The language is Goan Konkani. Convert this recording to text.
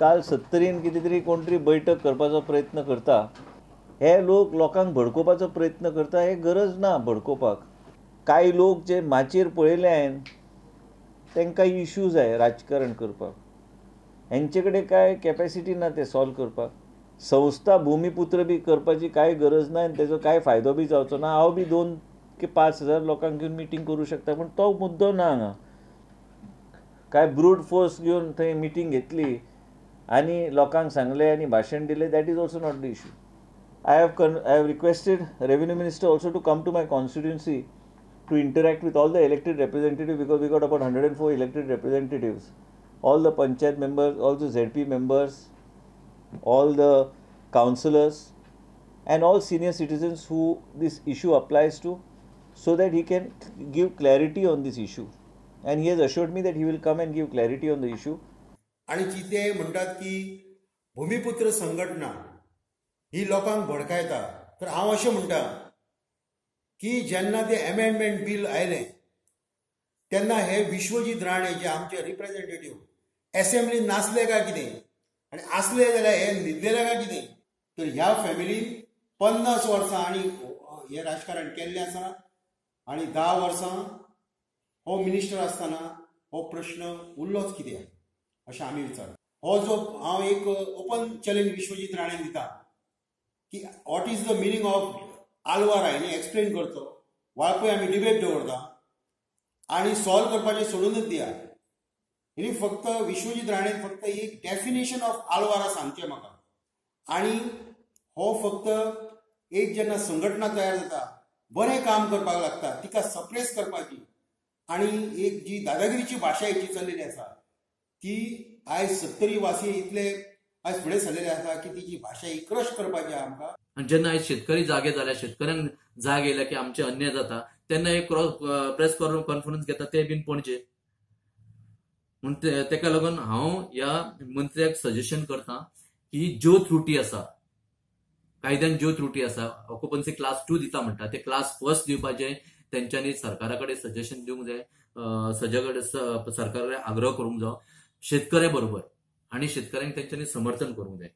काल सत्तरीन कितें तरी कोण तरी बैठक करपाचो प्रयत्न करता. हे लोक लोकांक भडकोवपाचो प्रयत्न करता, हे गरज ना भडकोवपाक. कांय लोक जे माचयेर पळयले हांवें तांकां इशू जाय राजकारण करपाक, हेंचे कडेन कांय कॅपेसिटी ना ते सॉल्व करपाक. संस्था भुमिपुत्र बी करपाची कांय गरज ना आनी तेजो कांय फायदो बी जावचो ना. हांव बी 2 की 5 हजार लोकांक घेवन मिटींग करूं शकता, पूण तो मुद्दो ना हांगा. कांय ब्रूट फोर्स घेवन थंय मिटींग घेतली आनी लोकांक सांगलें आनी भाशण दिलें, that is also not the issue. I have requested revenue minister also to come to my constituency to interact with all the elected representatives, because we got about 104 elected representatives, all the panchayat members, all the ZP members, all the councillors and all senior citizens who this issue applies to, so that he can give clarity on this issue. And he has assured me that he will come and give clarity on the issue. आणि जिते म्हणटात की भूमिपुत्र संघटना ही लोकांक भडकायता, तर हांव अशें म्हणटा की जेन्ना ते अमेंडमेंट बील आयलें तेन्ना हे विश्वजीत राणे जे आमचे रिप्रेझेंटेटिव्ह एसेंब्ली नासले काय कितें, आनी आसले जाल्यार हे न्हिदलेले काय कितें, तर ह्या फॅमिलीन 50 वर्सां आनी हें राजकारण केल्लें आसा आनी 10 वर्सां हो मिनिस्टर आसतना हो प्रश्न उरलोच कित्याक अशें आमी विचारता. हो जो हांव एक ओपन चॅलेंज विश्वजीत राणेन दिता की what is the meaning of Alwara हेणी एक्सप्लेन करचो. वाळपय आमी डिबेट दवरता आनी सॉल्व करपाचें सोडूनच दिया. हेणी फक्त विश्वजीत राणेन फक्त एक डेफिनेशन ऑफ आलवारा सांगचें म्हाका. आनी हो फक्त एक जेन्ना संघटना तयार जाता, बरें काम करपाक लागता, तिका सप्रेस करपाची आनी एक जी दादागिरीची भाशा हेची चल्लेली आसा ती आयज सत्तरी वासी इतले आयज फुडें सरलेले आसा की तिची भाशा ही क्रश करपाची आहा आमकां. आनी जेन्ना आयज शेतकरी जागे जाल्या, शेतकऱ्यांक जाग येयल्या की आमचे अन्याय जाता, तेन्ना एक प्रेस कॉन्फरन्स घेता ते बीन पणजे. म्हूण तेका लागून हांव ह्या मंत्र्याक सजेशन करता की ज्यो त्रुटी आसा कायद्यान, ज्यो त्रुटी आसा, ऑक्युपन्सी क्लास 2 दिता म्हणटा ते क्लास 1 दिवपाचे तेंच्यांनी सरकारा कडेन सजेशन दिवंक जाय, सरकारा कडेन आग्रह करूंक जाय शेतकऱ्या बरोबर, आनी शेतकऱ्यांक तेंच्यांनी समर्थन करूंक जाय.